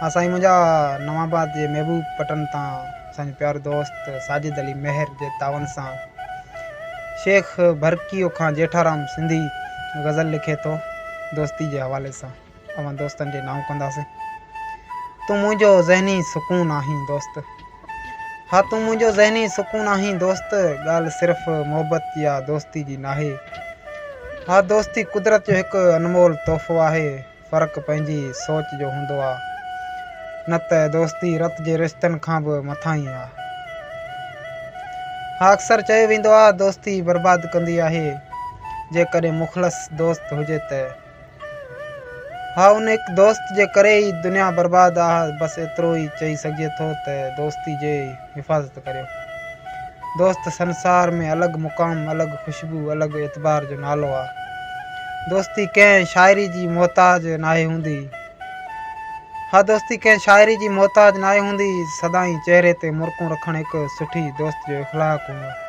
ها سائين منهنجا نوان آباد جي محبوب پٽن تان اسان جو پيارو دوست ساجد علي مهر جي تعاون سان شيخ ڀرڪيو کان جيٺارام سنڌي غزل لکي ٿو دوستي جي حوالي سان اوهان دوستن جي نانء ڪنداسين تون منهنجو ذهني سڪون آهين دوست ها تون منهنجو ذهني سڪون آهين دوست ڳالهه صرف محبت يا دوستي جي ناهي ها دوستي قدرت جو هڪ انمول تحفو آهي فرق پنهنجي سوچ جو هوندو آ نه ته دوستي رت جي رشتن کان به مٿاهين آ. ها اڪثر چيو ويندو آ دوستي برباد ڪندي آهي جيڪڏهن مخلص دوست هجي ته. ها ان هڪ دوست جي ڪري ئي دنيا برباد آ بس ايترو ئي چئي سگهجي ٿو ته دوستي جي حفاظت ڪريو. دوست سنسار ۾ الڳ مقام، الڳ خوشبو، الڳ اعتبار جو نالو آ. دوستي ڪنهن شاعري جي محتاج ناهي هوندي. ها دوستي ڪنهن شاعري جي محتاج ناهي هوندي. سدائين چهري تي مرڪون رکڻ هڪ سٺي دوست جو اخلاق هوندو آ.